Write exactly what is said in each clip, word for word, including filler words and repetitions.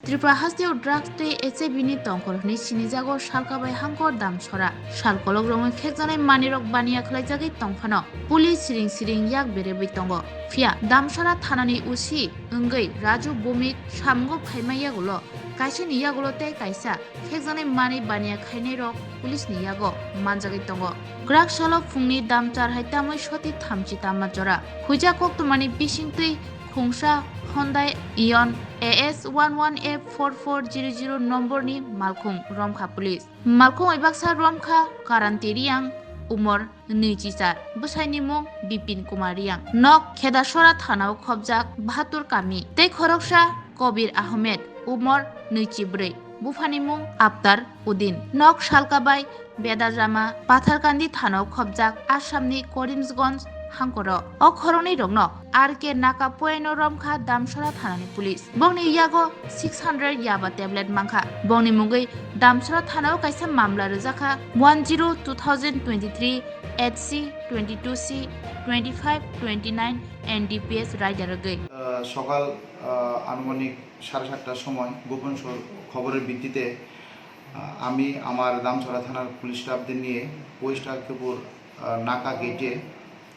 Tripura hasteo drugs tei H I V ni tongkhor hwnwi sinijago salkabai hangkor Damsora. Sal kolok rwngwi khekjaknai manwirok baniya khwlaijagwi tongphano police siring siring yak berwi tongo. Phiya Damsora thanani O C wngwi Raju Bhowmik samungo phaima yagulo kaisani yagulo tei kaisa khekjaknai manwi baniya khainairok police ni yago manjagwi tongo. Kwrak salo phungni dam char hai tamwi soti thamchi tamma jora. Huijak koktwmani bisingtwi khungsa Hyundai Eon A S one one F four four zero zero nombor ni malkhung romkha police. Malkhung bai baksa romkha Karanti Reang, umor nwichi char, bwsaini mung Bipin Kumar Reang. Nok Khedasora thanao khobjak Bahatur Kami. Tei khoroksa Kobir Ahmed, umor nwichi bwrwi, buphani mung Aptar Udin. Nok salkabai Bedajama, Patharkandi thanao khobjak Assamni Karimganj hangkoro. O khoroknwi rokno R K Naka poino romkha Damsora thanani police. Bongni yago six hundred yaba tablet mankha. Bongni mungwi Damsora thanao kaisa mamla rwjakha one zero two thousand twenty-three H C twenty-two C twenty-five twenty-nine N D P S raida rwgwi. আহ, সকাল আহ, আনুমানিক সাড়ে সাতটার সময় গোপন সূ- খবরের ভিত্তিতে আহ, আমি আমার দামছড়া থানার পুলিশ স্টাফদের নিয়ে ওয়েস্ট আরকেপুর আহ, নাকা গেটে,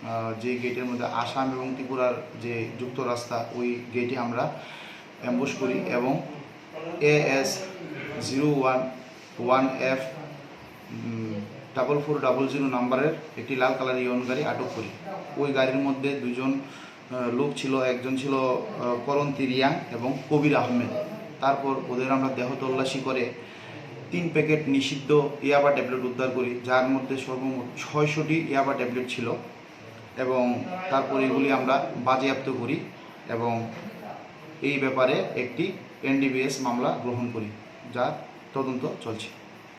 আহ, যে গেটের মধ্যে আসাম এবং ত্রিপুরার যে যুক্ত রাস্তা, ওই গেটে আমরা অ্যাম্বুশ করি এবং A S zero one one F double four double zero নাম্বারের একটি লাল কালার ইয়ন গাড়ি আটক করি। ওই গাড়ির মধ্যে দুজন আহ, লোক ছিল, একজন ছিল আহ, করণ তিরিয়াং এবং কবির আহমেদ। তারপর ওদের আমরা দেহ তল্লাশি করে তিন প্যাকেট নিষিদ্ধ ইয়াবা ট্যাবলেট উদ্ধার করি, যার মধ্যে সর্বমোট ছয়শোটি ইয়াবা ট্যাবলেট ছিল এবং তারপর এগুলি আমরা বাজেয়াপ্ত করি এবং এই ব্যাপারে একটি এন ডি পি এস মামলা গ্রহণ করি, যার তদন্ত চলছে।